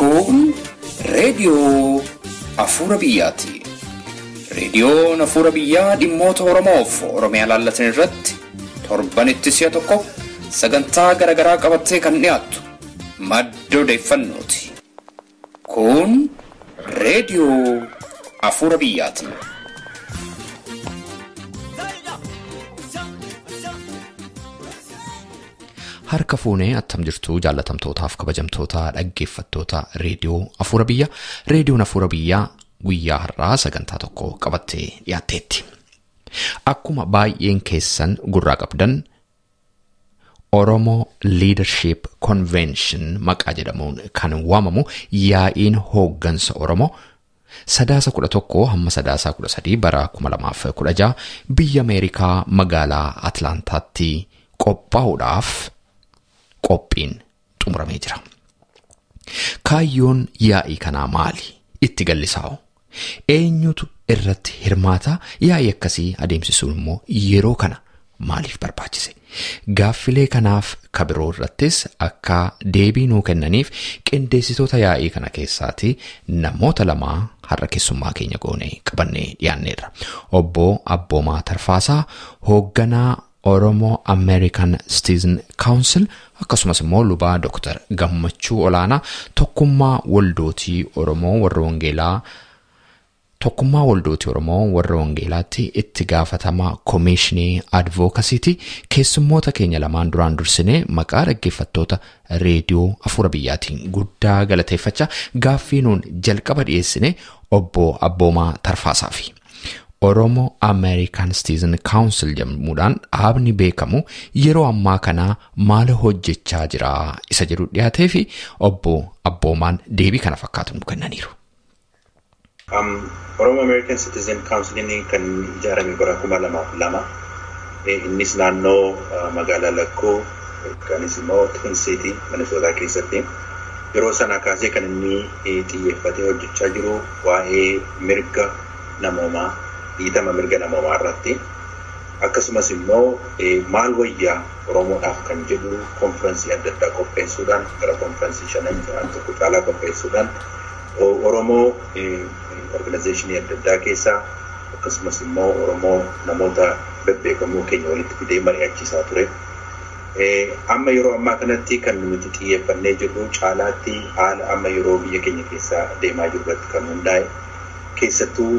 Kun reediyoo Afuura Biyyaati. Reediyoon Afuura Biyyaa dhimmoota Oromoof Oromiyaa laallatan irratti torbanitti si'a tokko sagantaa garaagaraa qabattee kan dhiyaattu madda odeeffannooti. Kun reediyoo Afuura Biyyaati. Harka fuunee attam jirtu jaallatamtootaaf kabajamtoota dhaggeeffattoota reediyoo Afuura Biyyaa. Reediyoon Afuura Biyyaa guyyaa har'aa sagantaa tokko qabattee dhiyaatteetti. Akkuma baay'een keessan gurraa qabdan Oromo Leadership Convention maqaa jedhamuun kan waamamu yaa'iin hooggansa Oromoo Sadaasa 11 hamma sadaasa 13 bara 2016 biyya Ameerikaa magaalaa Atlaantaatti qophaa'uudhaaf qophiin xumuramee jira. Kaayyoon yaa'ii kanaa maali? Itti gallisaa'u. Eenyutu irratti hirmaata? Yaa'ii akkasii adeemsisuun immoo yeroo kana maaliif barbaachise? Gaaffilee kanaaf kabiroo irrattis akka deebii nuu kennaniif qindeessitoota yaa'ii kana keessaatii namoota lama har'a keessummaa keenya goonee qabannee dhiyaanneerra. Obbo Abboomaa Tarfaasaa hoogganaa Oromo American Citizen Council akkasumas immoo lubaa Dr. Gammachuu Olaanaa tokkummaa waldootii Oromoo warra Wangeelaa tokkummaa waldootii Oromoo warra Wangeelaatti itti gaafatamaa Koomishinii Advookasiiti. Keessummoota keenya lamaan duraan dursinee maqaa dhaggeeffattoota reediyoo Afuura Biyyaatiin guddaa galateeffachaa gaaffii nuun jalqaba dhiyeessine obbo Abboomaa Tarfaasaafi. Oromo American Citizen Council jedhamuudhaan dhaabni beekamu yeroo ammaa kana maal hojjechaa jira isa jedhu dhiyaatee fi obbo Abboomaan deebii kana fakkaatu nu kennaniiru. Oromo American Citizen Council kan ijaarame bara 2002 innis naannoo magaalaa Lakkoo yookanis immoo Twin City Minnesota keessatti yeroo sana kaasee kan inni xiyyeeffatee hojjechaa jiru waa'ee mirga namoomaa dhiitama mirga namoomaa irratti akkasumas immoo maal wayyaa Oromoodhaaf kan jedhu konfiraansii adda addaa qopheessuudhaan gara konfiraansii 5 tokko caalaa qopheessuudhaan Oromoo organizeeshinii adda addaa keessaa akkasumas immoo Oromoo namoota bebbeekamoo keenya walitti fidee mari'achiisaa ture. Amma yeroo ammaa kanatti kan nuti xiyyeeffannee jirru caalaatti haala amma yeroo biyya keenya keessaa deemaa jiru irratti kan hundaa'e keessattuu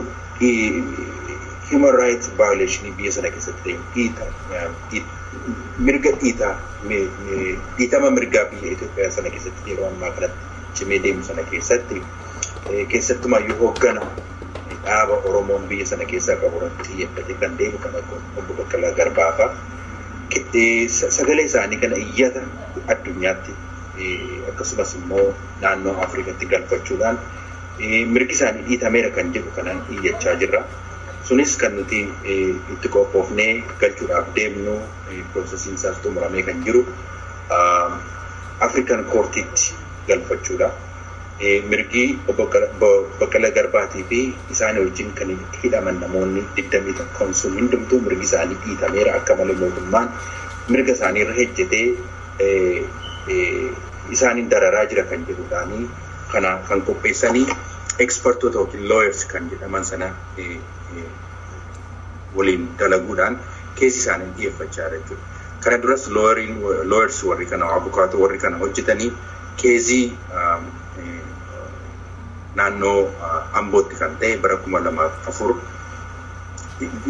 human rights violation biyya sana keessatti deemu mirga dhiitama mirgaa biyya Itoophiyaa sana keessatti yeroo ammaa kanatti cimee deemu sana keessatti keessattumaayyuu hooggana dhaaba Oromoon biyya sana keessaa qabu irratti xiyyeeffatee kan deemu kan akka obbo Baqqalaa Garbaa fa'a. Sagalee isaanii kana iyyata addunyaatti akkasumas immoo naannoo Afrikaatti galfachuudhaan mirgi isaanii dhiitameera kan jedhu kanaan iyyachaa jirra. Sunis kan nuti itti qophoofnee galchuudhaaf deemnu piroosesiin isaas xumuramee kan jiru Afrikan koortiitti galfachuudha. Mirgi obbo Baqqalaa Garbaatii fi isaan wajjin kan hidhaman namoonni 21 sun hundumtuu mirgi isaanii dhiitameera akka malee mootummaan mirga isaanii irra hejjetee isaaniin dararaa jira kan jedhuudhaanii kana kan qopheessanii ekspertoota yookiin lawyers kan jedhaman sana waliin dalaguudhaan keessi isaanii dhiyeeffachaa jira jechuudha. Kana duras lawyers warri kana abukaatoo warri kana hojjetanii keezii naannoo Ambootti kan ta'e bara 2004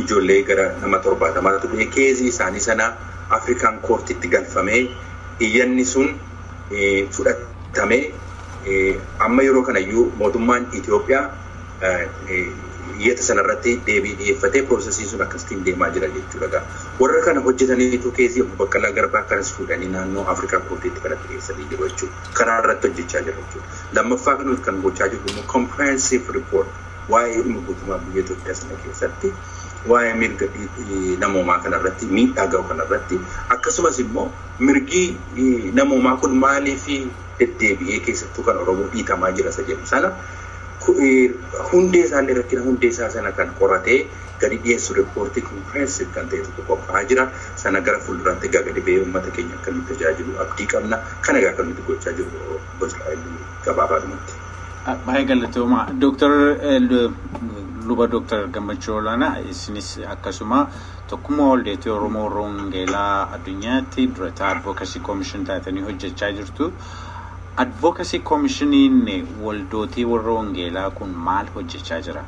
ijoollee gara nama 70 ture keezii isaanii sana Afrikaan koortitti galfamee iyyanni sun fudhatamee amma yeroo kanayyuu mootummaan Itoophiyaa iyyata sanarratti deebii dhiyeeffatee piroosesiin sun akkasitiin deemaa jira jechuudha. Warra kana hojjetaniitu keezii obbo Baqqalaa Garbaa kanas fuudhanii naannoo Afrikaa koortiitti kanatti dhiyeessanii jiru jechuudha. Karaa irratti hojjechaa jira jechuudha. Lammaffaa kan nuti kan gochaa jirru immoo comprehensive report waa'ee dhimma guutummaa biyya Itoophiyaa sana keessatti waa'ee mirga namoomaa kanarratti miidhaa ga'u kanarratti akkasumas immoo mirgi namoomaa kun maaliif deddeebi'ee keessattuu kan Oromoo dhiitamaa jira isa jedhu sana Hundee isaallee rakkina hundee isaa sana kan qoratee gadi dhiyeessu riippoortii comprehensive kan ta'e tokko qophaa'aa jira. Sana gara fuulduraatti egaa gadi ba'ee uummata keenya akka nuti tajaajilu abdii qabna. Kana egaa kan nuti gochaa jirru gabaabaadhumatti. Baay'ee galatooma. Dooktar Luba Dooktar Gammachuu Olaanaa isinis akkasuma tokkummaa waldeetii Oromoo Wangeelaa addunyaatti durataa Advocacy Commission taatanii hojjechaa jirtu. Advocacy Commissioniin waldootii warra Wangeelaa kun maal hojjechaa jira?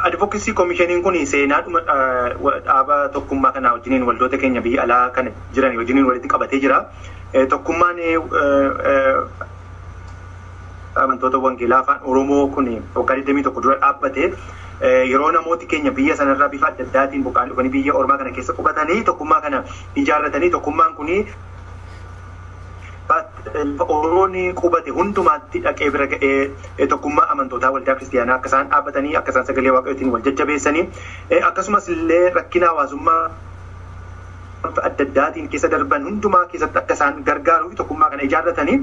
Advocacy Commissioniin kun seenaadhuma dhaaba tokkummaa kanaa wajjiniin waldoota keenya biyya alaa kana jiran wajjiniin walitti qabatee jira. Tokkummaan amantoota wangeelaa afaan Oromoo kun waggaa 21 dura dhaabbate. Yeroo namooti keenya biyya sanarraa bifa adda addaatiin buqqa'anii dhufanii biyya ormaa kana keessa qubatanii tokkummaa kana ijaarratanii tokkummaan kun Oromoon qubate hundumaatti dhaqee bira ga'ee tokkummaa amantootaa waldaa kiristiyaanaa akka isaan dhaabbatanii akka isaan sagalee waaqayyootiin wal jajjabeessanii akkasumas illee rakkina hawaasummaa adda addaatiin keessa darban hundumaa keessatti akka isaan gargaaruu fi tokkummaa kana ijaarratanii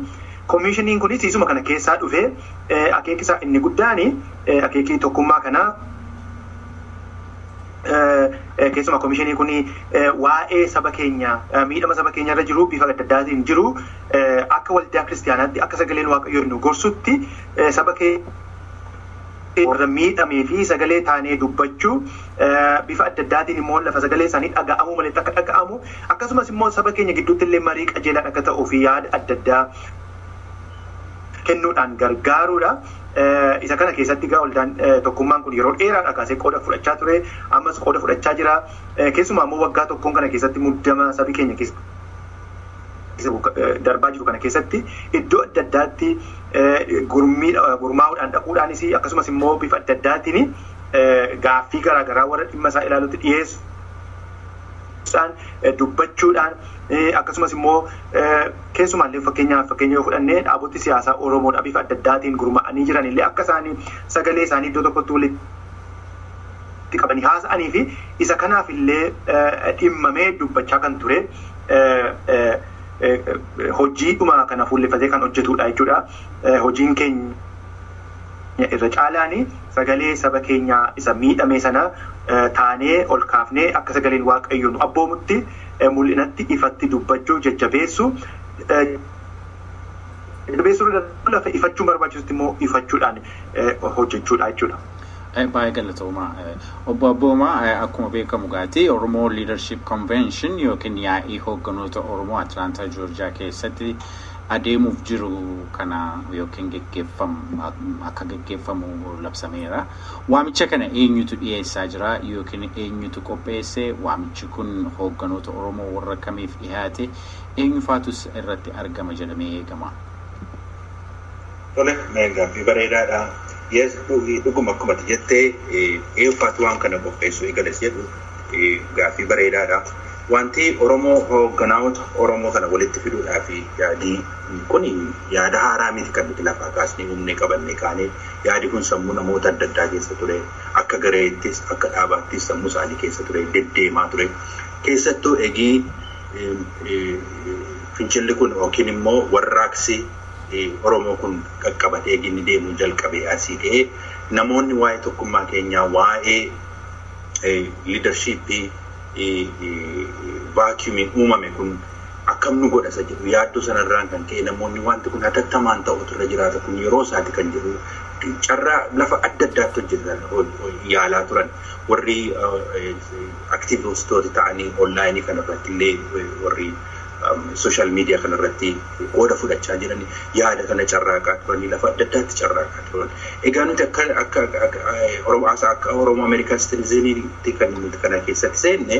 koomishiniin kunis isuma kana keessaa dhufee akeekisaa inni guddaan akeekii tokkummaa kanaa keessumaa koomishinii kun waa'ee saba keenya miidhama saba keenya irra jiru bifa adda addaatiin jiru akka waldaa kiristiyaanaatti akka sagaleen waaqayyoo nu gorsutti saba keenya warra miidhamee fi sagalee taanee dubbachuu bifa adda addaatiin immoo lafa sagalee isaanii dhaga'amuu malee akka dhaga'amu akkasumas immoo saba keenya gidduutti illee marii qajeelaan akka ta'uu fi yaada adda addaa kennuudhaan gargaaruudha. Isa kana keessatti egaa waldaan tokkummaan kun yeroo dheeraadha kaasee qooda fudhachaa ture ammas qooda fudhachaa jira. Keessumaa immoo waggaa tokkoon kana keessatti muddama sabi keenya keessa darbaa jiru kana keessatti iddoo adda addaatti gurmaa'uudhaan dhaquudhaanis akkasumas immoo bifa adda addaatiin gaaffii garaagaraa warra dhimma isaa ilaalutti dhiyeessuudhaan dubbachuudhaan akkasumas immoo keessumaallee fakkeenyaaf fakkeenya yoo fudhannee dhaabotni siyaasaa Oromoodha bifa adda addaatiin gurmaa'anii jiran illee akka isaanii sagalee isaanii iddoo tokkotti walitti qabanii haasa'anii fi isa kanaaf illee dhimmamee dubbachaa kan ture hojiidhuma kana fuulleffatee kan hojjetudha jechuudha. Hojiin keenya irra caalaani sagalee saba keenyaa isa miidhame sana taanee ol kaafnee akka sagaleen waaqayyoo nu abboomutti mul'inatti ifatti dubbachuu jajjabeessu. Jajjabeessuu lafa ifachuun barbaachisutti immoo ifachuudhaan hojjechuudha jechuudha. Baay'ee galatoomaa. Obbo Abboomaa akkuma beekamu gaati Oromoo Leadership Convention yookiin yaa'ii hoogganoota Oromoo Atlaantaa Joorjiyaa keessatti adeemuuf jiru kana yookiin geggeeffamu akka geggeeffamu labsameera. Waamicha kana eenyutu dhiyeessaa jira yookiin eenyutu qopheesse? Waamichi kun hoogganoota Oromoo warra kamiif dhiyaate? Eenyufaatus irratti argama jedhamee eegama? Tole, gaaffii bareedaadha. Yes, dhuguma akkuma jettee eenyufaatu waan kana qopheessuu eegales jedhu gaaffii bareedaadha. Wanti Oromoo hoogganoota Oromoo kana walitti fiduudhaaf yaadii kun yaada haaraa miti kan nuti lafaa kaasnee uumnee qabannee kaanee yaadi kun sammuu namoota adda addaa keessa ture akka gareettis akka dhaabaattis sammuu isaanii keessa ture deddeemaa ture. Keessattuu egii fincilli kun yookiin immoo warraaqsi Oromoo kun qaqqabatee inni deemuu jalqabee asii ka'ee namoonni waa'ee tokkummaa keenyaa waa'ee liidarshiippii vaakiumiin uumame kun akkam nu godha isa jedhu yaaddoo sanarraan kan ka'e namoonni wanti kun hatattamaan ta'utu irra jiraata kun yeroo isaati kan jedhu carraa lafa adda addaatti hojjetan yaalaa turan warri aktiivistoota ta'anii onlaayinii kanarratti illee warri sooshaal miidiyaa kanarratti qooda fudhachaa jiran yaada kana carraaqaa turanii lafa adda addaatti carraaqaa turan. Egaa nuti akka akka Oromoo Ameerikaa Sitiizeniitti kan nuti kana keessatti seenne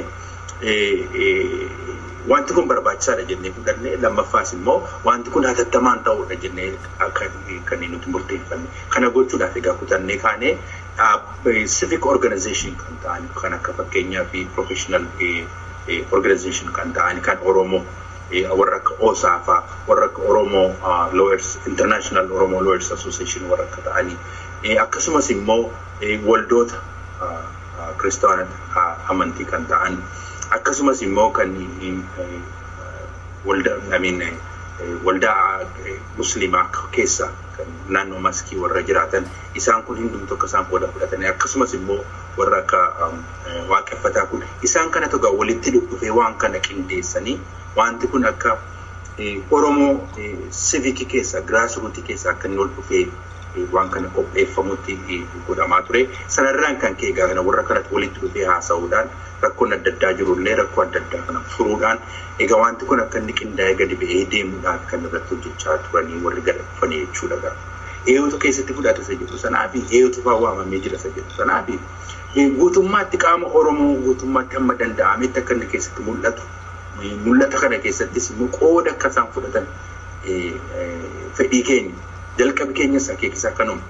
wanti kun barbaachisaadha jennee fudhanne lammaffaas immoo wanti kun hatattamaan ta'uudha jennee akka kan nuti murteeffanne. Kana gochuudhaaf egaa kutannee kaanee civic organization kan ta'an kan akka fakkeenyaa fi professional organization kan ta'an kan Oromoo warra akka OSA fa'aa warra akka Oromoo Lawyers International Oromo Lawyers Association warra akka ta'anii akkasumas immoo waldoota kiristaanota amantii kan ta'an akkasumas immoo kan Waldaa musliimaa keessa kan naannoo maskii warra jiraatan isaan kun hundumtu akka isaan qooda fudhatanii akkasumas immoo warra akka waaqeffataa kun isaan kana togaa walitti dhufee waan kana qindeessanii wanti kun akka Oromoo sivikii keessa giraasruutii keessa akka inni ol dhufee waan kana qopheeffamutti godhamaa ture. Sanarraan kan ka'e egaa kana warra kanatti walitti dhufee haasa'uudhaan rakkoon adda addaa jirullee rakkoo adda addaa kana furuudhaan egaa wanti kun akka inni qindaa'ee gadi ba'ee deemuudhaan kan irratti hojjechaa turanii warri gad dhufanii jechuudha. Eeyyotu keessatti fudhata isa jedhu sanaa fi eeyyotu fa'aa waamamee jira isa jedhu sanaa fi guutummaatti qaama Oromoo guutummaatti hamma danda'ametti akka inni keessatti mul'atu. Mul'ata kana keessattis immoo qooda akka isaan fudhatan fedhii keenya jalqabi keenyas akeekisaa kanuma.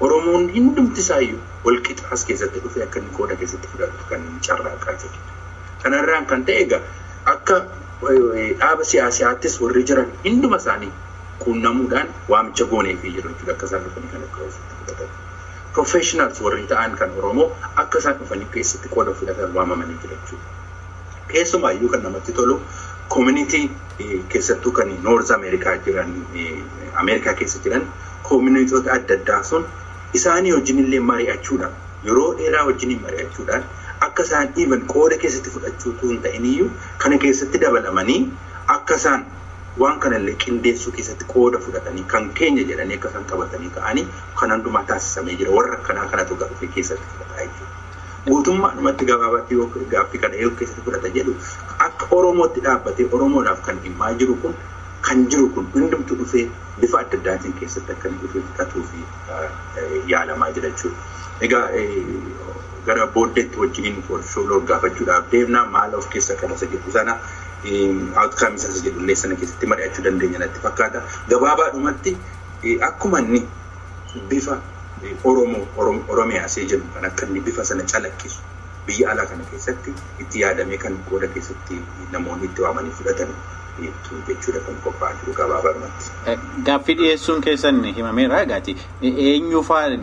Oromoon hundumti isaayyuu walqixa as keessatti dhufee akka inni qooda keessatti fudhatu kan carraaqaa jiru. Kanarraan kan ta'e egaa akka dhaaba siyaasaattis warri jiran hunduma isaanii quunnamuudhaan waamicha gooneefii jiru jechuudha akka isaan dhufanii kan akka keessatti fudhatan. Professionals warri ta'an kan Oromoo akka isaan dhufanii keessatti qooda fudhatan waamamanii jiru jechuudha. Keessumaayyuu kan namatti tolu community keessattuu kan North America jiran Ameerikaa keessa jiran communitoota adda addaa sun isaanii wajjin illee mari'achuudhaan yeroo dheeraa wajjin mari'achuudhaan akka isaan even qooda keessatti fudhachuutu hin ta'iniyyuu kana keessatti dabalamanii akka isaan waan kanallee qindeessuu keessatti qooda fudhatanii kan keenya jedhanii akka isaan qabatanii ka'anii kan hundumaa taasisamee jira warra akkanaa kanatu dhufee keessatti fudhataa jechuudha. Guutummaadhumatti gabaabaatti yoo gaaffii kana yoo keessatti fudhata jedhu akka Oromootti dhaabbatee Oromoodhaaf kan dhimmaa jiru kun kan jiru kun hundumtu dhufee bifa adda addaatiin keessatti akka inni dhufee fudhatuu fi yaalamaa jira jechuudha. Egaa gara booddeetti wajjiniin shooloo gaafachuudhaaf deemna maal of keessa qaba isa jedhu sana outcome isa jedhullee sana keessatti mari'achuu dandeenya natti fakkaata. Gabaabaadhumatti akkuma inni bifa Oromoo Oromiyaa see jedhu kan akka inni bifa sana calaqqisu biyya alaa kana keessatti itti yaadamee kan qooda keessatti namoonni itti waamanii fudhatan jechuudha kan qophaa'aa jiru gabaabaadhumatti. Gaaffii dhiyeessuun keessan himameera egaati. Eenyu fa'aa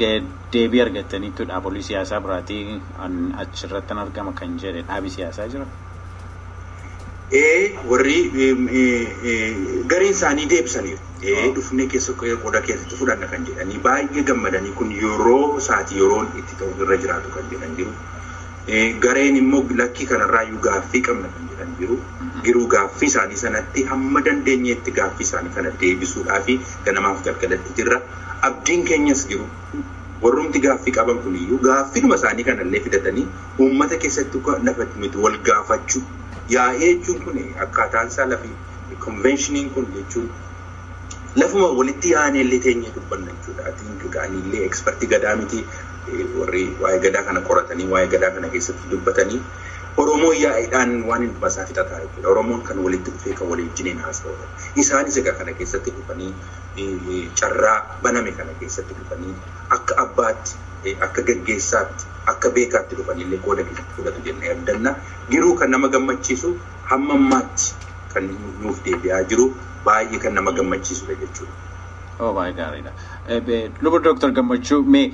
deebii argattaniitu dhaabolee siyaasaa biraatii achirratti argama kan jedhe dhaabi siyaasaa jira? Warri gareen isaanii deebisaniiru. Dhufnee keessa qooda keessatti fudhanna kan jedhanii baay'ee gammadanii kun yeroo isaati yeroon itti ta'u irra jiraatu kan jedhan jiru. Gareen immoo lakkii kanarraayyuu gaaffii qabna kan jedhan jiru. Giruu gaaffii isaanii sanatti hamma dandeenyeetti gaaffii isaanii kana deebisuudhaa fi ganamaaf galgalatti jirra. Abdiin keenyas jiru. Warrumti gaaffii qaban kuniyyuu gaaffiidhuma isaanii kanallee fidatanii uummata keessatti lafa miti wal gaafachuu. Yaa'ee jechuun kun akkaataan isaa lafi konveenshiniin kun jechuun lafuma walitti yaa'anii illee teenyee dubbanna jechuudha. Atiin ga'anii ekspertii gadaa miti warri waa'ee gadaa kana qoratanii waa'ee gadaa kana keessatti dubbatanii Oromoon yaa'iidhaan waan hundumaa isaa fixataa jechuudha. Oromoon kan walitti dhufee kan walii wajjiniin haasa'udha. Isaanis egaa kana keessatti dhufanii carraa baname kana keessatti dhufanii akka abbaatti akka gaggeessaatti akka beekaatti dhufanii illee qooda keessatti fudhatu jennee abdanna. Giruu kan nama gammachiisu hamma ammaatti kan nuuf deebi'aa jiru baay'ee kan nama gammachiisudha jechuudha. Oh baay'ee gaariidha. Luba Dooktar Gammachuu mee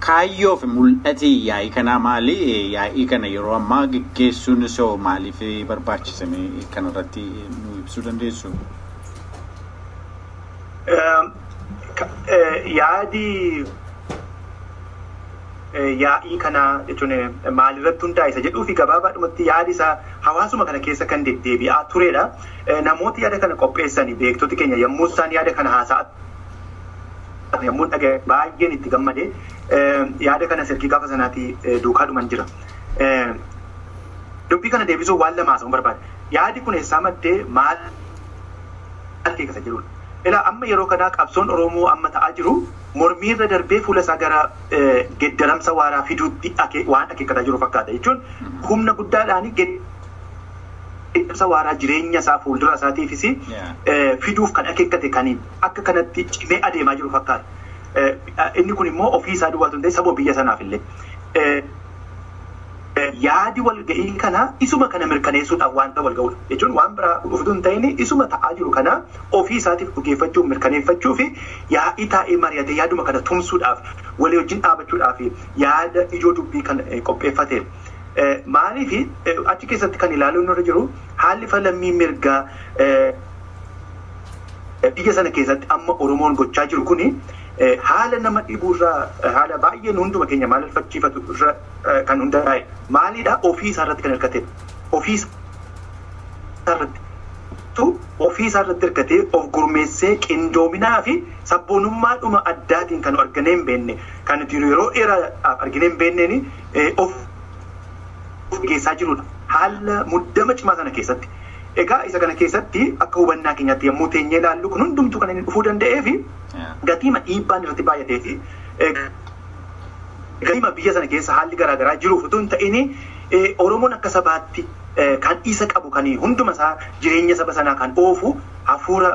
kaayyoo fi mul'ati yaa'ii kanaa maali? Yaa'ii kana yeroo ammaa gaggeessuun isoo maaliif barbaachisame kanarratti nu ibsuu dandeessu? Yaadi yaa'ii kanaa jechuun maalirratti hundaa'e isa jedhuu fi gabaabaadhumatti yaadi isaa hawaasuma kana keessa kan deddeebi'aa turedha. Namooti yaada kana qopheessanii beektoti keenya yommuu isaan yaada kana haasa'an yommuu dhaga'e baay'een itti gammade yaada kana sirkii gaafa sanaati duukaa dhuman jira. Dubbii kana deebisuu waan lama haasa'uun barbaada. Yaadi kun eessaa maddee maal keessa jirudha. Ilaa amma yeroo kanaa qabsoon Oromoo amma ta'aa jiru mormii irra darbee fuula isaa gara geddaramsa waaraa fiduutti waan akeekkataa jiru fakkaata jechuun humna guddaadhaan geddaramsa waaraa jireenya isaa fuuldura isaatiifis fiduuf kan akeekkate kan akka kanatti cimee adeemaa jiru fakkaata. Inni kun immoo ofii isaa duwwaatu hin ta'in sababa biyya sanaaf illee. Yaadi walga'ii kana isuma kana mirkaneessuudhaaf waanta walga'uudha. Jechuun waan biraa dhufuutu hin ta'in isuma ta'aa jiru kana ofii isaatiif dhugeeffachuu mirkaneeffachuu fi yaa'ii taa'ee mari'atee yaaduma kana tumsuudhaaf walii wajjin dhaabachuudhaaf yaada ijoo dubbii kana qopheeffate. Maaliif achi keessatti kan ilaaluun irra jiru haalli falammii mirgaa biyya sana keessatti amma Oromoon gochaa jiru kuni haala nama dhibuurraa haala baay'een hunduma keenya maal fachiifatu irra kan hundaa'e maalidha ofii isaa irratti kan hirkatedha. Ofii isaa irratti hirkatee of gurmeessee qindoominaa fi sabboonummaadhuma addaatiin kan arginee hin beekne kan nuti yeroo dheeraadhaaf arginee hin beekneen of geessaa jirudha. Haala muddama cimaa sana keessatti. Egaa isa kana keessatti akka hubannaa keenyaatti yommuu teenyee ilaallu kun hundumtuu kan inni dhufuu danda'ee fi gatiima dhiibbaan irratti baay'atee fi gatiima biyya sana keessa haalli garaagaraa jiruuf utuu hin ta'in Oromoon akka sabaatti kan isa qabu kan hunduma isaa jireenya saba sanaa kan oofu hafuura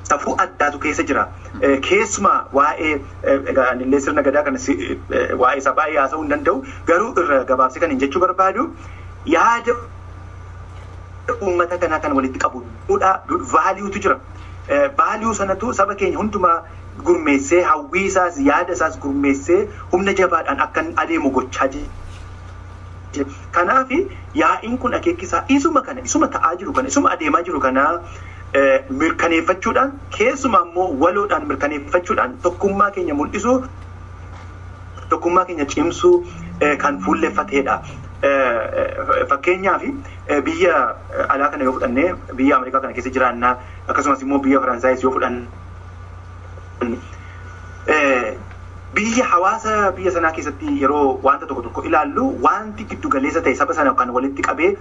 safuu addaatu keessa jira. Keessumaa waa'ee egaa anillee sirna gadaa kana waa'ee isaa baay'ee haasa'uu hin danda'u garuu irra gabaabsee kan hin jechuu barbaadu yaada uummata kanaa kan walitti qabu duudhaa vaaliyuutu jira. Vaaliyuu sanatu saba keenya hundumaa gurmeessee hawwii isaas yaada isaas gurmeessee humna jabaadhaan akka adeemu gochaa jira. Kanaaf yaa'iin kun akeekisaa isuma kana isuma ta'aa jiru kana isuma adeemaa jiru kana mirkaneeffachuudhaan keessumaa immoo waloodhaan mirkaneeffachuudhaan tokkummaa keenya mul'isuu tokkummaa keenya cimsuu kan fuulleffatedha. Fakkeenyaaf biyya alaa kana yoo fudhannee biyya Ameerikaa kana keessa jiraannaa akkasumas immoo biyya Faransaayis yoo fudhanne biyya hawaasa biyya sanaa keessatti yeroo wanta tokko tokko ilaallu wanti giddu galeessa ta'e saba sana kan walitti qabee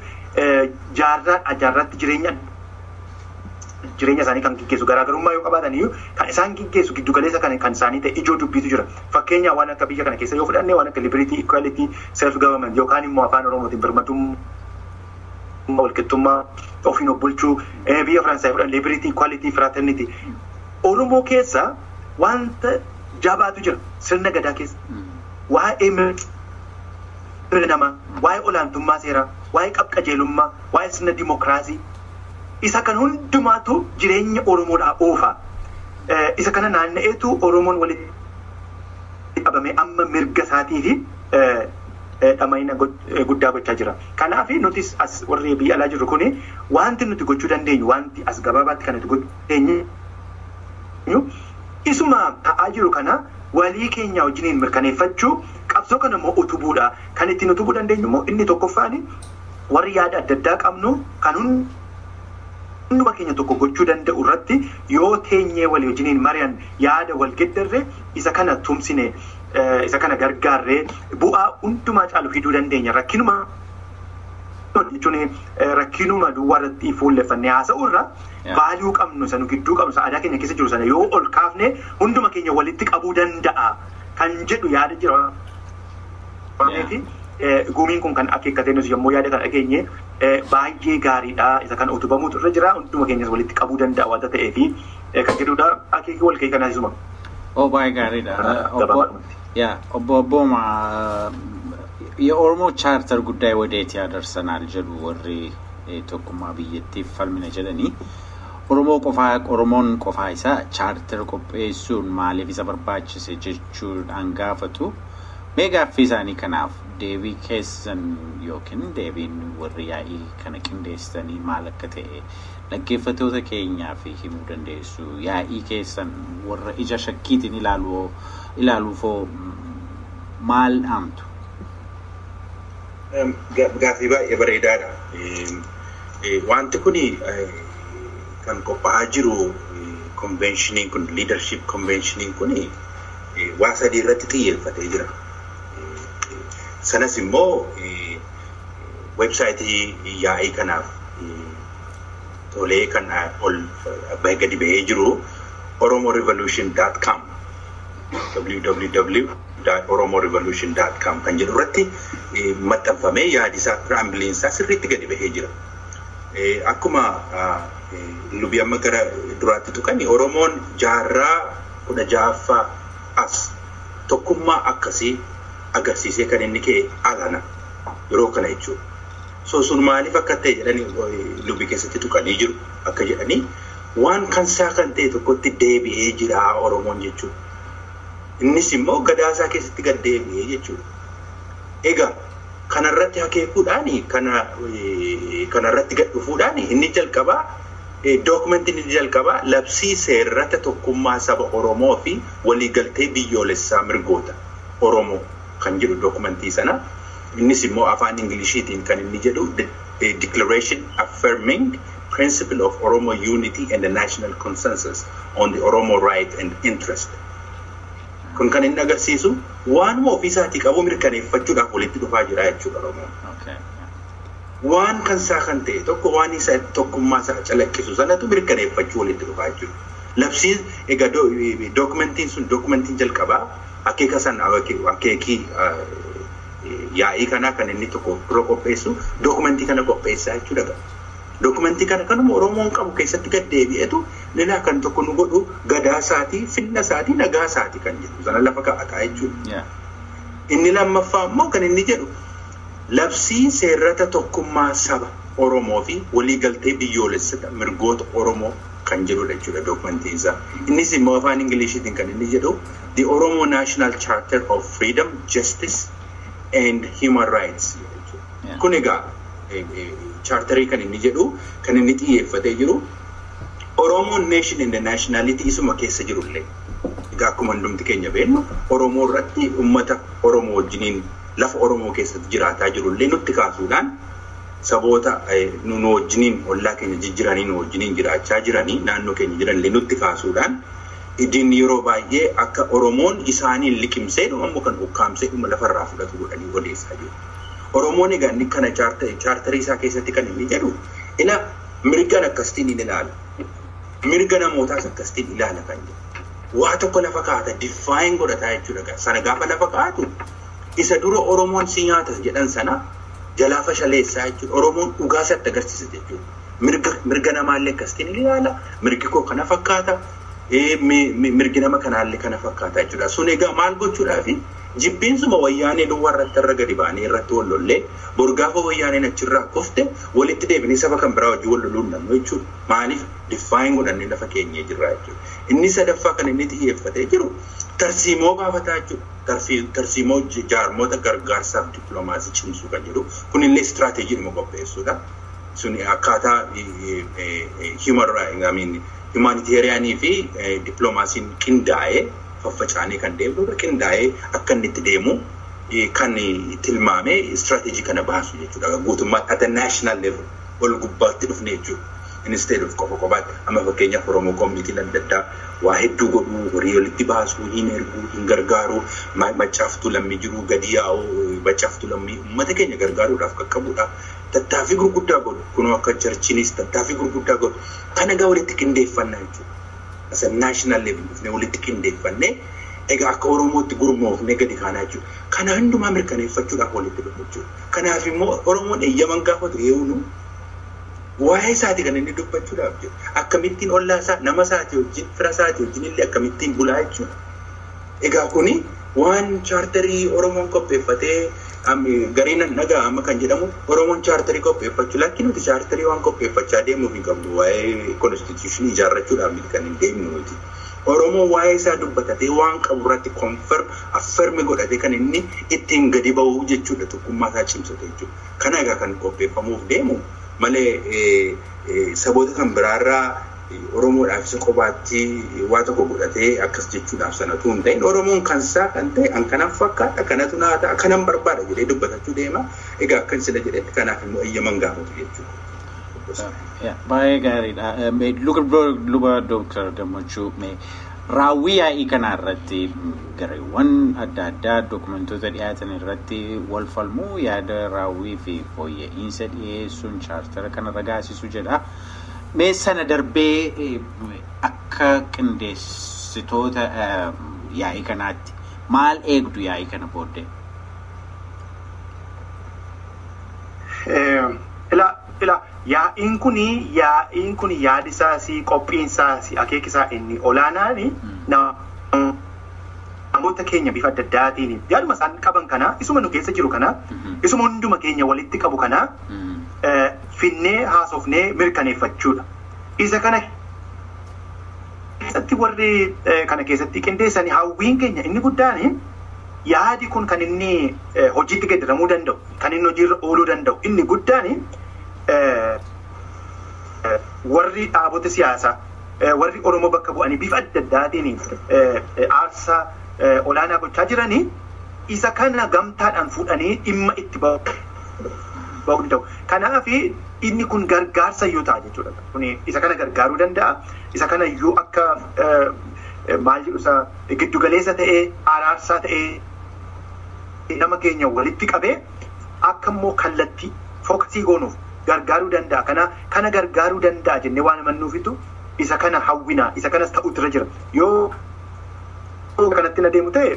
jaarraa jaarraatti jireenya isaanii kan gaggeessu garaagarummaa yoo qabaatan iyyuu kan isaan gaggeessu giddu galeessa kan isaanii ta'e ijoo dubbiitu jira. Fakkeenyaaf waan akka biyya kana keessa yoo fudhanne waan akka liberty, equality, self government yookaan immoo afaan Oromootiin birmadummaa walqixxummaa ofiin of bulchuu biyya Faransaay fudhanne liberty, equality, fraternity. Oromoo keessa wanta jabaatu jira sirna gadaa keessa. Waa'ee mirga namaa, waa'ee olaantummaa seeraa, waa'ee qabqajeelummaa, waa'ee sirna dimookiraasii. Isa kan hundumaatu jireenya Oromoodhaa oofa. Isa kana naanna'eetu Oromoon walitti qabamee amma mirga isaatii fi dhama'ina guddaa gochaa jira. Kanaaf nutis as warri biyya alaa jirru kuni wanti nuti gochuu dandeenyu wanti as gabaabaatti kan nuti gochuu dandeenyu isuma ta'aa jiru kana walii keenya wajjiniin mirkaneeffachuu qabsoo kana immoo utubuudha. Kan ittiin utubuu dandeenyu immoo inni tokkoffaan warri yaada adda addaa qabnu kan hunduma keenya tokko gochuu danda'u irratti yoo teenyee walii wajjiniin mari'an yaada wal geddarre isa kana tumsine isa kana gargaarree bu'aa hundumaa caalu fiduu dandeenya. Rakkinuma jechuun rakkinuma duwwaa irratti fuulleffannee haasa'u irra vaaliyuu qabnu sana gidduu qabnu aadaa keenya keessa jiru sana yoo ol kaafne hunduma keenya walitti qabuu danda'a kan jedhu yaada jira. Gumiin kun kan akeekkatee nuti yommuu yaada kana dhageenye baay'ee gaariidha. Isa kan utubamuutu irra jira. Hunduma keenyas walitti qabuu danda'a waanta ta'eefi kan jedhudha. Akeekii wal ka'ii kanaas isuma. Oo baay'ee gaariidha. Obbo Abbooma የኦሮሞ ቻርተር ጉዳይ ወዴት ያደርሰናል jedhu warri tokkummaa biyyattiif falmina jedhanii Oromoo qofaa Oromoon qofaa isaa chaarter qopheessuun maaliif isa barbaachise jechuudhaan gaafatu. Mee gaaffii isaanii kanaaf deebii keessan yookiin deebiin warri yaa'ii kana qindeessitanii maal akka ta'e dhaggeeffattoota keenyaaf himuu dandeessu. Yaa'ii keessan warra ija shakkiitiin ilaaluufoo maal dhaamtu? Gaaffii baay'ee bareedaadha. Wanti kun kan qophaa'aa jiru konveenshiniin kun liidarship konveenshiniin kun waa sadii irratti xiyyeeffatee jira. Sanas immoo weebsaayitii yaa'ii kanaaf tolee kan ol gadi bahee jiru oromorevolution.com www.oromorevolution.com kan jedhu irratti maxxanfamee yaadi isaa raambiliin isaa sirriitti gadi bahee jira. Akkuma lubi amma gara duraatti tuqani Oromoon jaarraa 16ffaa as tokkummaa akkasii agarsiisee kan inni ka'e alana yeroo kana jechuudha. So sun maaliif akka ta'e jedhanii lubi keessatti tuqanii jiru akka jedhanii waan kansaa kan ta'e tokkotti deebi'ee jira Oromoon jechuudha. Innis immoo gadaasaa keessatti gad deebi'ee jechuudha. Egaa kanarratti akeekuudhaan kanarratti gad dhufuudhaan inni jalqabaa dookumentiin inni jalqabaa labsii seerrata tokkummaa saba Oromoo fi waliigaltee biyyoolessaa mirgoota Oromoo kan jedhu dookumentii sana. Innis immoo afaan Ingiliishiitiin kan inni jedhu Declaration Affirming Principle of Oromo Unity and the National Consensus on the Oromo Right and Interest. Kun kan inni agarsiisu waanuma ofiisaatii qabu mirkaneeffachuudhaaf walitti dhufaa jira jechuudha Oromoon. Waan kan isaa kan ta'e tokko waan isa tokkummaa isaa calaqqisu sanatu mirkaneeffachuu walitti dhufaa jechuudha. Labsiin egaa dookumentiin sun dookumentiin jalqabaa akeeka sana akeekii yaa'ii kanaa kan inni tokko dura qopheessu dookumentii kana qopheessaa jechuudha. Dookumentii kana kanuma Oromoon qabu keessatti gad deebi'etu lilaa kan tokko nu godhu gadaa isaatii, finna isaatii, nagaa isaatii kan jedhu sana lafa kaa'ataa jechuudha. Inni lammaffaa immoo kan inni jedhu labsii seerrata tokkummaa saba Oromoo fi waliigaltee biyyoolessa mirgoota Oromoo kan jedhudha jechuudha dookumentiin isaa. Innis immoo afaan Ingiliishiitiin kan inni jedhu The Oromo National Charter of Freedom, Justice and Human Rights. Kun egaa chaartarii kan inni jedhu kan inni xiyyeeffatee jiru Oromo Nation and the Nationality isuma keessa jirullee. Egaa akkuma hundumti keenya beeknu Oromoo irratti uummata Oromoo wajjiniin lafa Oromoo keessatti jiraataa jirullee nutti kaasuudhaan saboota nu wajjiniin ollaa keenya jijjiiranii nu wajjiniin jiraachaa jiranii naannoo keenya jiranillee nutti kaasuudhaan idin yeroo baay'ee akka Oromoon isaaniin liqimsee dhuma immoo kan ukkaamsee dhuma lafarraa fudhatu godhanii odeessaa jiru. Oromoon egaa inni kana chaartarii isaa keessatti kan inni jedhu ila mirgan akkasitiin hin ilaala. Mirga namootaas akkasitiin ilaala kan jedhu. Waa tokko lafa kaa'ata diffaayin godhataa jechuudha. Sana gaafa lafa kaa'atu isa dura Oromoon si nyaata jedhan sana jalaa fashaleessaa jechuudha. Oromoon dhugaa isaatti agarsiisa jechuudha. Mirga namaallee akkasitiin ilaala. Mirgi koo kana fakkaata. Mirgi nama kanaallee kana fakkaata jechuudha. Sun egaa maal gochuudhaafi jibbiinsuma wayyaanee duwwaa irratti irra gadi ba'anii irratti wal lollee borgaafa wayyaaneen achirraa kufte walitti deebinee saba kan biraa wajjin wal loluu hin dandeenyu jechuudha. Maaliif diffaayin godhannee lafa keenyee jirra jechuudha. Inni sadaffaa kan inni xiyyeeffatee jiru tarsiimoo baafataa jechuudha. Tarsiimoo jaarmoota gargaarsaaf dippiloomaasii cimsuu kan jedhu kunillee istiraateejiidhuma qopheessuudha. Sun akkaataa humanitarianii fi dippiloomaasiin qindaa'ee faffacaanee kan deemnudha. Qindaa'ee akka inni itti deemu kan tilmaamee istiraateejii kana baasu jechuudha. Guutummaatti at a national level ol gubbaatti dhufne jechuudha. Instead of qofa qofaatti amma fakkeenyaaf Oromoo koomitiin adda addaa waa hedduu godhuu, horii walitti baasuu, hin erguu, hin gargaaruu, macaaftuu lammii jiruu gadi yaa'uu, macaaftuu lammii uummata keenya gargaaruudhaaf qaqqabuudhaaf tattaaffii gurguddaa godhu. Kunoo akka charchiinis tattaaffii gurguddaa godhu. Kana egaa walitti qindeeffannaa jechuudha. As a national level dhufnee walitti qindeeffannee egaa akka Oromootti gurmoofnee gadi kaanaa jechuudha. Kana hundumaa mirkaneeffachuudhaaf walitti dhufu jechuudha. Kanaaf immoo Oromoon eeyyaman gaafatu eewnu waa'ee isaati kan inni dubbachuudhaaf jiru. Akkamittiin ollaa isaa, nama isaatii wajjin, fira isaatii wajjin illee akkamittiin bulaa jechuudha. Egaa kuni waan chaartarii Oromoon qopheeffatee gariin dhagaa amma kan jedhamu Oromoon chaartarii qopheeffachuu lakki nuti chaartarii waan qopheeffachaa deemuuf hin qabnu waa'ee konstituushinii ijaarrachuudhaaf miti kan hin deemnu nuti. Oromoon waa'ee isaa dubbatatee waan qabu irratti konfirm affirmi godhatee kan inni ittiin gadi ba'u jechuudha tokkummaa isaa cimsate jechuudha. Kana egaa kan qopheeffamuuf deemu malee saboota kan biraarraa Oromoodhaaf isa qobaatti waa tokko godhatee akkas jechuudhaaf sanatu hin ta'in Oromoon kan isaa kan ta'e an kanan fakkaata kanatu naa ta'a kanan barbaada jedhee dubbatachuu deema. Egaa akkan sila jedhetti kanaaf immoo eeyyaman gaafatu jechuudha. Baay'ee gaariidha. Luba Dooktar Gammachuu raawwii yaa'ii kana irratti gareewwan adda addaa dookumentoota dhiyaatan irratti wal falmuu yaada raawwii fi fooyya'insa dhiyeessuun chaartara kana ragaasisu jedha. Mee sana darbee akka qindeessitoota yaa'ii kanaatti maal eegdu yaa'ii kana booddee? Ila yaa'iin kun yaadi isaas qophiin isaas akeeki isaa inni olaanaan namoota keenya bifa adda addaatiin yaaduma isaan qaban kana isuma nu keessa jiru kana isuma hunduma keenya walitti qabu kana finnee haasofnee mirkaneeffachuudha. Isa kana keessatti Kanatti warri kana keessatti qindeessan hawwiin keenya inni guddaan yaadi kun kan inni hojiitti geeddaramuu danda'u, kan inni hojiirra ooluu danda'u inni guddaan warri dhaabota siyaasaa warri Oromoo bakka bu'anii bifa adda addaatiin aarsaa olaanaa gochaa jiranii isa kana gamtaadhaan fuudhanii dhimma itti ba'uu danda'u. Kanaaf inni kun gargaarsa iyyuu ta'a jechuudha. Kun isa kana gargaaruu danda'a. Isa kana iyyuu akka maal jedhu isa giddugaleessa ta'ee araarsaa ta'ee nama keenya walitti qabee akka immoo kallattii fookasii goonuuf gargaaruu danda'a. Kana gargaaruu danda'a jennee waan amannuufitu isa kana hawwinaa isa kanas ta'utu irra jira. Yoo kanatti na deemu ta'e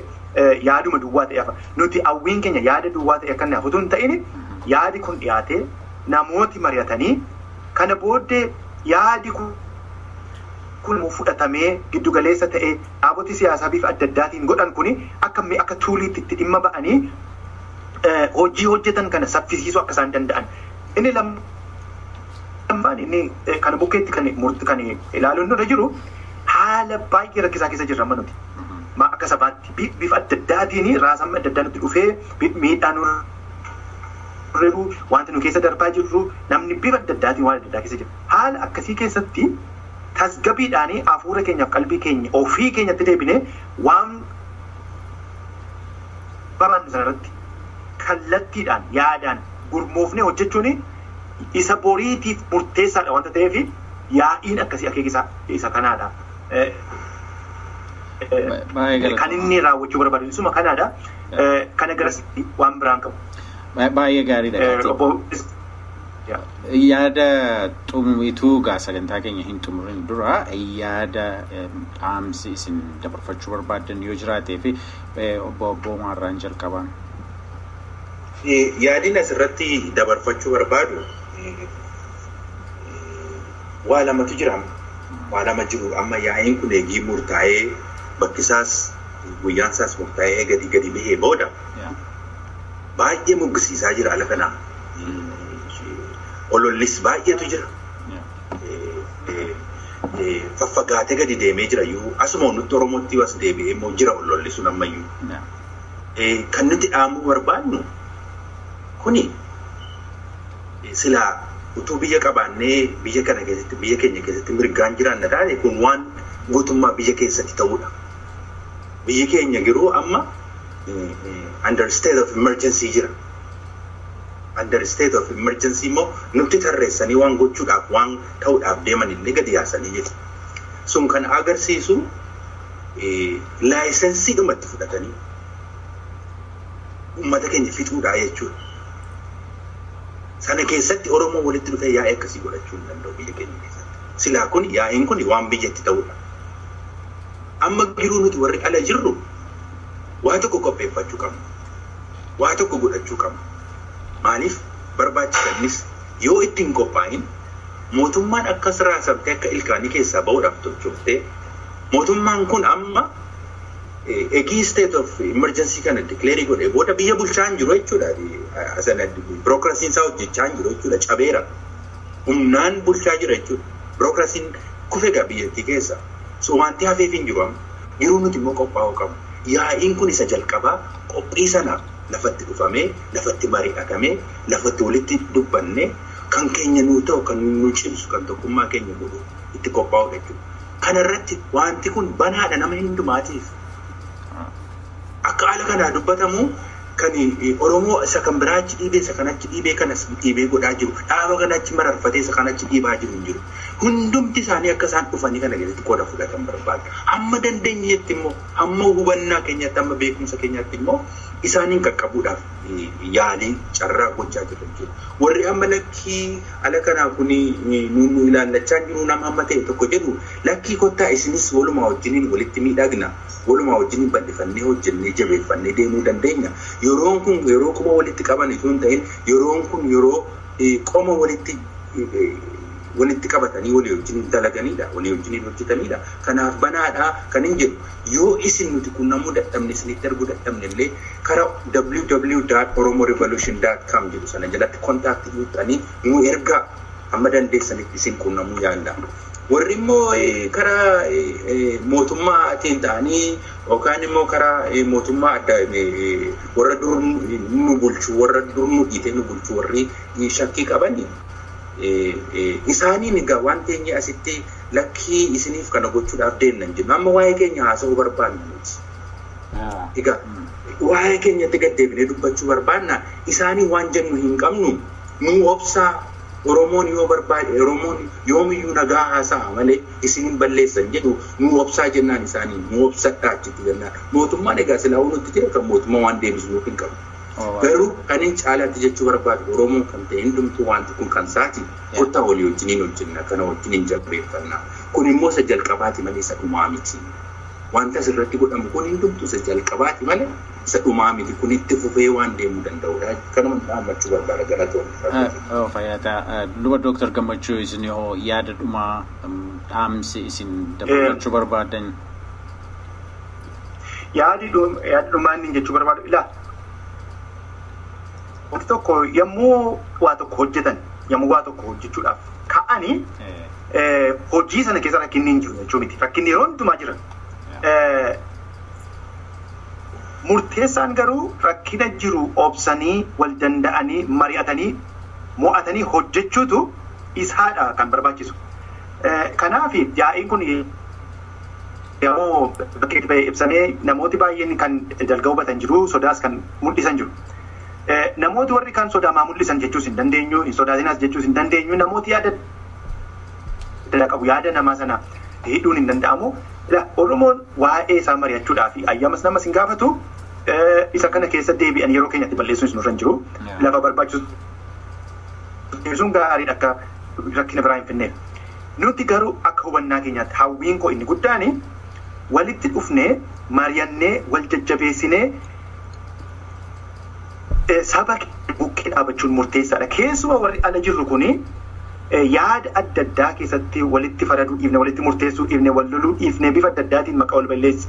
yaaduma duwwaa ta'e hafa. Nuti hawwiin keenya yaada duwwaa ta'e akka inni hafutu hin ta'in yaadi kun dhiyaatee namooti mari'atanii kana booddee yaadi kun fudhatamee giddugaleessa ta'ee dhaaboti siyaasaa bifa adda addaatiin godhan kuni akka tuuliitti itti dhimma ba'anii hojii hojjetan kana saffisiisuu akka isaan danda'an. Inni lammaffaan inni kana bukkeetti kan ilaaluun nurra jiru haala baay'ee rakkisaa keessa jirra amma nuti. Akka sabaatti bifa adda addaatiin raasama adda addaa nutti dhufee miidhaa nurra wanti nu keessa darbaa jirru namni bifa adda addaatiin waan adda addaa keessa jira. Haala akkasii keessatti tasgabbiidhaan hafuura keenyaaf qalbii keenya ofii keenyatti deebinee waan barbaannu sanarratti kallattiidhaan yaadaan gurmoofnee hojjechuun isa boriitiif murteessaadha wanta ta'eef yaa'iin akkasii akeeka isa kanaadha. Kan inni raawwachuu barbaadu isuma kanaadha. Kana garasitti waan biraan qabu. Baay'ee gaariidha. Yaada xumurituu gaa sagantaa keenya hin xumurin dura yaada dhaamsi isin dabarfachuu barbaaddan yoo jiraatee fi obbo Abboomaarraan jalqabaan. Yaadin asirratti dabarfachuu barbaadu waa lamatu jira. Waa lama jiru amma yaa'iin kun eegii murtaa'ee bakki isaas guyyaan isaas murtaa'ee gadi gadi bahee booda baay'ee muggisiisaa jira ala kanaa. Olollis baay'eetu jira. Faffagaatee gadi deemee jira iyyuu asuma nutti Oromootti as deebi'ee immoo jira ololli sun ammayyuu. Kan nuti dhaamuu barbaadnu kuni silaa utuu biyya qabaannee biyya kana keessatti biyya keenya keessatti mirgaan jiraanna taate kun waan guutummaa biyya keessatti ta'udha. Biyyi keenya garuu amma under state of emergency jira. Under state of emergency immoo nutti tarreessanii waan gochuudhaaf waan ta'uudhaaf deeman illee gadi yaasanii jiru. Sun kan agarsiisu laayisensii dhumatti fudhatanii uummata keenya fixuudhaa jechuudha. Sana keessatti Oromoo walitti dhufee yaa'ii akkasii godhachuu hin danda'u biyya keenya keessatti. Silaa kun yaa'iin kun waan biyyatti ta'udha. Amma giruu nuti warri ala jirru waa tokko qopheeffachuu qabna. Waa tokko godhachuu qabna. Maaliif barbaachisannis yoo ittiin qophaa'in mootummaan akkas raasabtee akka ilkaanii keessaa ba'uudhaaf tochooftee mootummaan kun amma eegii state of emergency kana declare godhee booda biyya bulchaa hin jiru jechuudha. Birookiraasiin isaa hojjechaa hin jiru jechuudha. Cabeera. Humnaan bulchaa jira jechuudha. Birookiraasiin kufe egaa biyyattii keessa. So wanti hafeef hin jiru amma. Yeroo nuti immoo qophaa'uu qabnu. Yaa'iin kun isa jalqabaa qophii sanaaf lafatti dhufamee, lafatti mari'atamee, lafatti walitti dubbannee kan keenya nuu ta'u, kan nu cimsu, kan tokkummaa keenya godhu itti qophaa'u jechuudha. Kanarratti wanti kun banaadha nama hundumaatiif. Akka haala kanaa dubbatamu kan Oromoo isa kan biraa achi dhiibee isa kan achi dhiibee kanas dhiibee godhaa jiru dhaaba kana achi mararfatee isa kan achi dhiibaa jiru hin jiru. Hundumti isaanii akka isaan dhufanii kana keessatti qooda fudhatan barbaadu. Hamma dandeenyetti immoo hamma hubannaa keenyaatti hamma beekumsa keenyaatti immoo isaaniin qaqqabuudhaaf yaalii carraa gochaa jiru jechuudha. Warri amma lakkii ala kanaa kun nu ilaallachaa jiru nama amma ta'e tokko jedhu lakkii kottaa isinis walumaa wajjiniin walitti miidhagna walumaa wajjiniin bal'ifannee hojjennee jabeeffannee deemuu dandeenya. Yeroon kun yeroo qoma walitti qaban osoo hin ta'in yeroon kun yeroo qoma walitti qabatanii walii wajjiniin dalaganidha walii wajjiniin hojjetanidha. Kanaaf banaadha kan hin jedhu yoo isin nuti qunnamuu dadhabne isinitti arguu dadhabne illee karaa www.oromorevolution.com jedhu sana jalatti kontaaktii guuttanii nu ergaa hamma dandeessanitti isin qunnamuu yaalla. Warri immoo karaa mootummaatiin ta'anii yookaan immoo karaa mootummaa adda warra dur nu bulchu, warra dur nu dhiite nu bulchu, warri shakkii qaban isaaniin egaa waan teenye asitti lakkii isiniif kana gochuudhaaf deemna hin jennu. Amma waa'ee keenya haasa'uu barbaanna nuti. Egaa waa'ee keenyatti gad deebinee dubbachuu barbaanna. Isaanii waan jennu hin qabnu. Nu obsaa. Oromoon yoo barbaade, Oromoon yoomiyyuu nagaa haasa'a malee isin balleessan jedhu, nu obsaa jennaan isaanii, nu obsadhaa achitti jennaan. Mootummaan egaa silaa nutti jira kan mootummaa waan deebisu hin qabu. Garuu kan hin caalaatti jechuu barbaadu, Oromoon kan ta'e hundumtuu wanti kun kan isaati. Kottaa walii wajjiniin hojjenna, kana wajjiniin jabeeffanna. Kun immoo isa jalqabaati malee isa dhumaa miti. Wanta asirratti godhamu kun hundumtuu isa jalqabaati malee isa dhumaa miti. Kun itti fufee waan deemuu danda'udha. Kanuma dhaammachuu barbaada, galatoomii. Fayyataa. Luba Dooktar Gammachuu, isin hoo yaada dhumaa, dhaamsi isin dabalachuu barbaadan? Yaadi dhumaa inni jechuu barbaadu ilaa. Wanti tokko yommuu waa tokko hojjetan, yommuu waa tokko hojjechuudhaaf ka'anii, hojii sana keessa rakkinni hin jiru jechuu miti. Rakkinni yeroo hundumaa jira. Murteessaan garuu rakkina jiru obsanii, wal danda'anii, mari'atanii, mo'atanii hojjechuutu isaadha kan barbaachisu. Kanaaf yaa'iin kun yeroo bakkeetti ba'ee ibsamee namooti baay'een kan dalga hubatan jiru, sodaas kan mul'isan jiru. Namooti warri kan sodaa maa mul'isan jechuus hin dandeenyu, hin sodaatinas jechuus hin dandeenyu, namooti yaada qabu, yaada namaa sana hidhuun hin danda'amu. Oromoon waa'ee isaa mari'achuudhaa fi ayyamas namas hin gaafatu, isa kana keessa deebi'an yeroo keenyatti balleessuun nurra hin jiru. Lafa barbaachisu sun gaariidha akka rakkina biraa hin finneef. Nuti garuu akka hubannaa keenyaatti hawwiin koo inni guddaan walitti dhufnee, mari'annee, wal jajjabeessinee saba bukkee dhaabachuun murteessaadha. Keessumaa warri ala jirru kuni yaada adda addaa keessatti walitti faraduu dhiifne, walitti murteessuu dhiifne, wal loluu dhiifne, bifa adda addaatiin maqaa wal balleessi.